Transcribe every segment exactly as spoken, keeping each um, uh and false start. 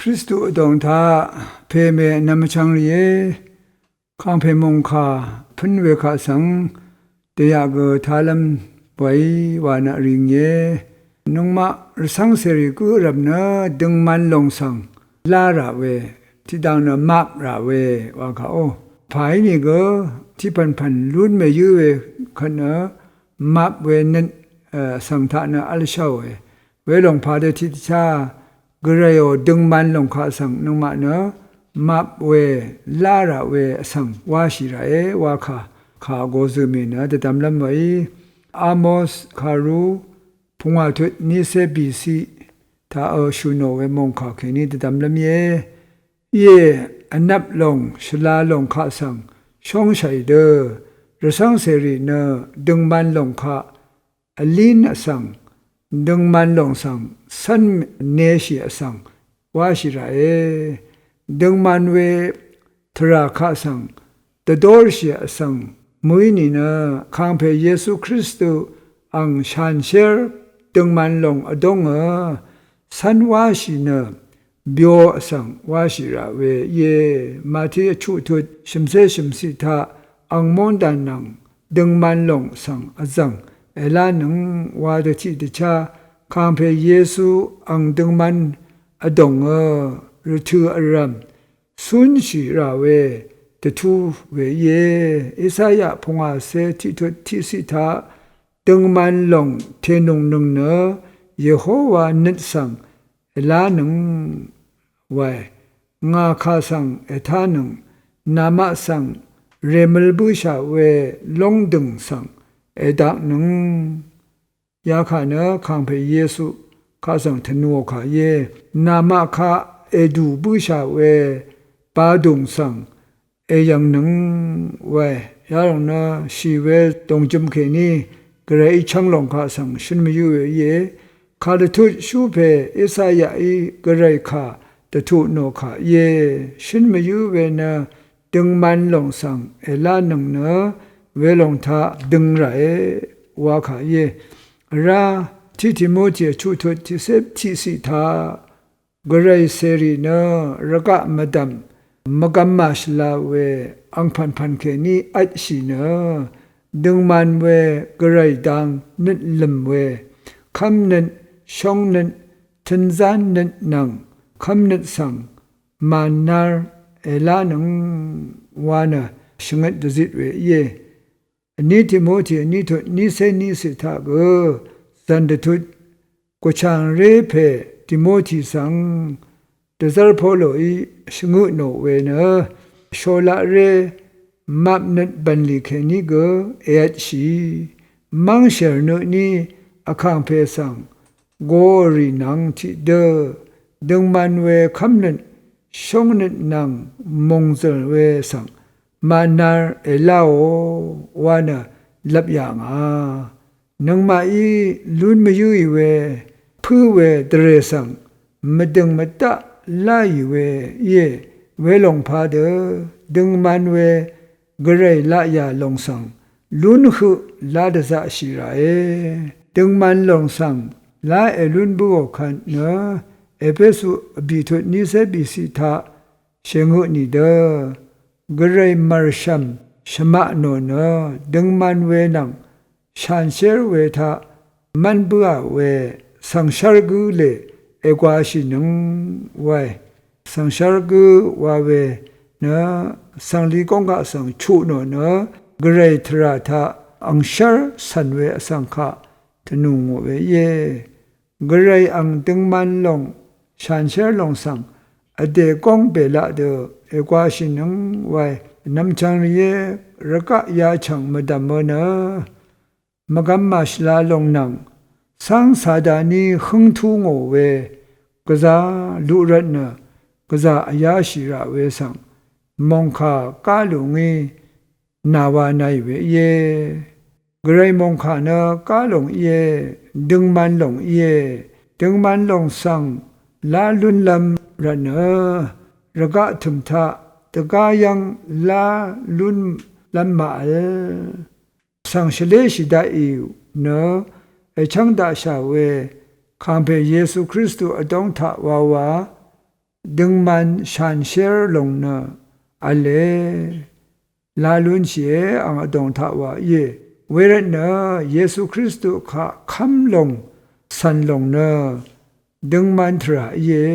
Kristu vdòng taq pèmè vnvm vchvng rìé, kàngpè mòngkà pǿn we kaq svng dèyaq gø tálv́m bòí wa nø rìngìe. Nøngmaq rvcv́ng cèrì gǿ vrv̀m nø døngman lòng svng lá rà we, tiqdv̀ng nø map rà we wa kaq ó. Pà ínìgø tiqpv̀npv̀n lún mèyǿ we kvt nø map we nøt, e, vsvng taq nø v́lshá we. Welòng padø tiqdvchá Gvrayò døngman lòng kaq svng nøngmaq nø map we lá rà we vsvng wáshì ràe wa kà, kà vgō zø̀ mì nø dvdvmlv́m weí. Amos kàrú pungwà tut nícé bìciq taqø shø̀ nò we mòngkà kèní dvdvmlv́m íe. Íe, vnvp lòng shvla lòng kaq svng shóngshàì dø, rvcv́ng cèrì nø døngman lòng kaq vlín vsvng, døngman lòng svng cv́n neshì vsvng wáshì ràe. Døngman we tvrà kaq svng dvdórshì vsvng mø̀í nìnø, kàngpè Yesu Kristu ang shanshér døngman lòng vdóngø cv́n wáshì nø byo vsvng wáshì rà we íe. Mati vchuq tut shv̀mcé shv̀mciq taq ang móngdàn nvng døngman lòng svng vzv̀ng èlánøng wa dø tiqdvchá kàngpè Yesu ang døngman vdòngø rvtø̀ vrv̀m cúnshì rà we dvtú we íe. Esaya pungwàcé tiqtut tiqciq taq døngman lòng tènùngnøng nø Yehowa nøt svng èlánøng wae. Ngà kà svng ètánøng, namaq svng rèmøl bǿshà we lóngdø̀ng svng èdaknøng. Yakà nø kàngpè Yesu kaq svng tvnùò kà íe. Namaq kaq èdù bǿshà we badùng svng èyv̀ngnøng wae. Yalòng nø shì we dòngjøm kèní Gvrayí chv́ng lòng kaq svng shǿn mvyǿ we íe. Kàdvtut shú pè Esayaí Gvray kà dvtut nò kà íe. Shǿn mvyǿ we nø døngman lòng svng èlánøng nø welòng taq døng ràe wa kà íe. Vrá tiq Timoti vchuq tut tiqcé tiqciq taq Gvray cèrì nø rvgaq mvdv̀m mvgvm màshvla we angpv̀npv̀n kèní vtshì nø døngman we Gvray dang nøt lø̀m we kv́mnøt, shóngnøt, tønzán nøt nvng kv́mnøt svng mànár èlánøng wa nø shvngøt dvzit we íe. Vní Timoti vní tut nícé níciq taq gø zv̀n dvtut gvchàngré pè Timoti svng dvzv́r Poloí shvngøt nò we nø sholaqré mapnøt bv̀nlì kèní gø èvtshì mv́ngshèr nø tní vkàngpè svng goò rì nvng tiqdø døngman we kv́mnøt shóngnøt nvng mòngzø̀l we svng mànar èláò wa nø lvp yà ngà. Nøngmaqí lún mvyǿì we pǿ we dvrè svng mvdø̀ng mvdaq láì we íe. Welòng padø døngman we Gvray laqyà lòng svng lún høq lá dvzaqshì ràe. Døngman lòng svng lá èlún bǿò kvt nø Epesu vbìtut nícé bìciq taq shèngøt nìdø Gvray mv̀rshv̀m shvmaq nò nø døngman we nvng shanshér we taq mv́n bǿà we svngshv́r gǿ lè ègwashìnøng wae. Svngshv́r gǿ wa we nø svngli góng kaq svng chuq nò nø Gvray tvrà taq angshv́r cv̀n we vsvng kaq tvnù ngò we íe. Gvray ang døngman lòng shanshér lòng svng vdè góng bèlaq dø ègwashìnøng wae. Vnvm chvng rìé, rvgaq yachv̀ng mvdv̀mø nø mvgvm màshvla lòng nvng cáng Sataní hǿngtú ngò we gvzá luq rvt nø gvzà vyáshì rà we svng mòngkà gá lúngí nàwa naì we íe. Gvray mòngkà nø gá lúng íe, døngman lúng íe. Døngman lúng svng lá lúnlv́m rvt nø rvgaq tø̀m taq dvgá yv́ng lá lúnlv́m màvl. Svng shvléshì daqì nø èchv́ng daqshà we kàngpè Yesu Kristu vdóng taq wawa døngman shanshér lòng nø v̄le. La lúnshìe, ang vdòng taq wa íe. Wervtnø Yesu Kristu kaq kv́m lòng cv̀n lòng nø døngman tvrà íe.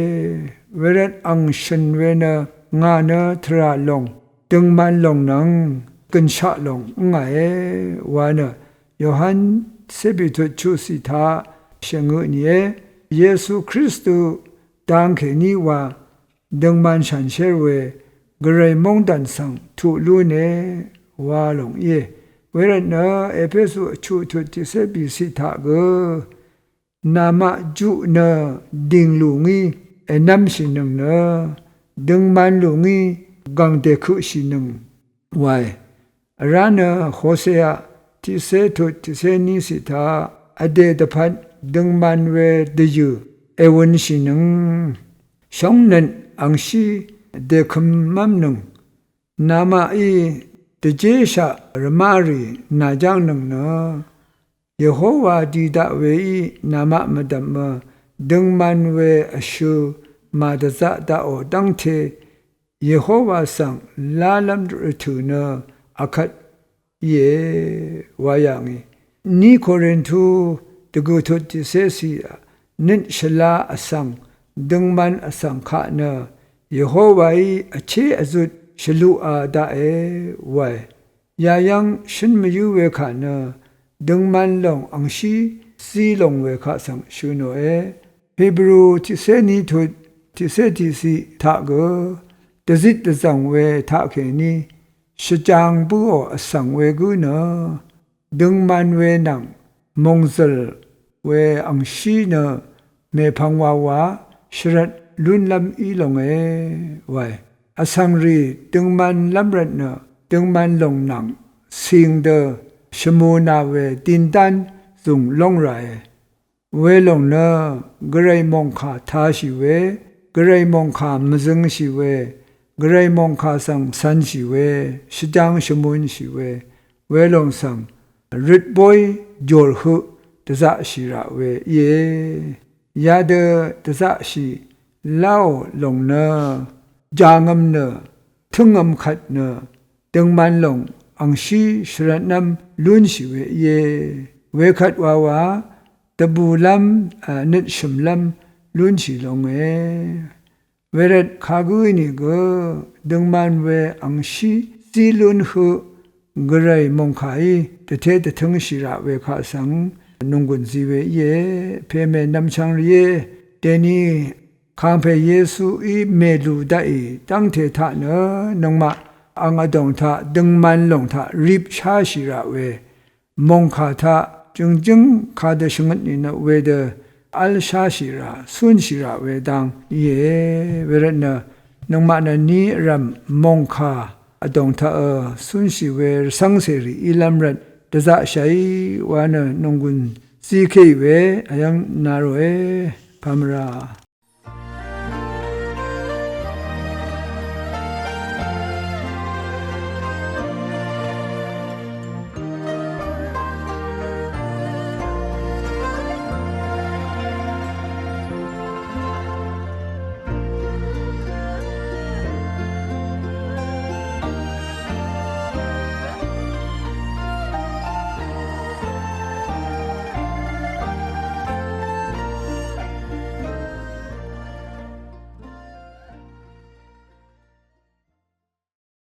Wervt ang shø̀n we nø ngà nø tvrà lòng døngman lòng nvng gø̀nshaq lòng ǿngàe wa nø Yohan cébìtut chuqcì taq shèngø nìe. Yesu Kristu dang kèní wa døngman shanshér we gvray móngdàn svng tuq lúne wa lòng íe. Wervtnø Epesu chuqtut tiqcé bìciq taq gø namaq juq nø dìng lù ngí ènv́mshìnøng nø døngman lù ngí gv̀ng dèkøqshìnøng wae. Vrá nø Hosea tiqcé tut tiqcé níciq taq vdè dvpvt døngman we dvyø̀ èwønshìnøng shóngnøt angshí dèkømv́mnøng namaqí dvjéshaq rvmárì nàjángnøng nø Yehowa di daq weí namaq mvdv̀mø døngman we vshø màdvzaq daqò dv́ngte Yehowa svng lálv́m rvtø̀ nø akvt íe wa yà ngì. Ni Korintu dvgø̀ tut tiqcécì nøt shvla vsvng døngman vsvng kaq nø Yehowaí vché vzut shvluqa daqe wae. Yayv́ng shǿn mvyǿ we kà nø døngman lòng angshí zí lòng we kaq svng shø̀ nòe. Hebru tiqcé ní tut tiqcé tiqciq taq gø dvzit dvzv̀ng we taqkèní shvjang bǿò vsvng we gǿ nø døngman we nvng mòngzø̀l we angshí nø mèpvng wawa shvrvt lúnlv́m í longe wae. Vsvng rì døngmanlv́m rvtnø døngman lòng nvng cing dø shvmù nà we dindán zùng lóng ràe. Welòng nø gvray mòngkà tāshì we, gvray mòngkà mvzøngshì we, gvray mòngkà svng cv̄nshì we, shvjang shvmunshì we, welòng svng røt bóy jòr høq dvzaqshì raq we íe. Yadø dvzaqshì láò lòng nø jàngøm nø tǿngøm kvt nø døngman lòng angshí shvrvtnv́m lúnshì we íe. Wekvt wawa dvbùlv́m, a, nøtshø̀mlv́m lúnshì longe. Wervt kagǿ nìgø døngman we angshí zí lún høq gvray mòngkàí dvté dvtǿngshì raq we kaq svng nònggùn zi we íe. Peme nvmchvng rìé, dèni kàngpè Yesuí mèlù daqì dv́ngte taq nø nøngmaq ang vdòng taq døngman lòng taq rip sháshì raq we mòngkà taq jø̀ngjǿng kadø shvngøt nìnø wedø v́l sháshì rà cúnshì rà we dang íe. Wervtnø nøngmaq nø ní vrv̀m mòngkà vdòng taqø cúnshì we rvcv́ngcèrì ílv́m rvt dvzaqshàí wa nø nònggùn zíkéì we vyv́ng na ròe. Pamvra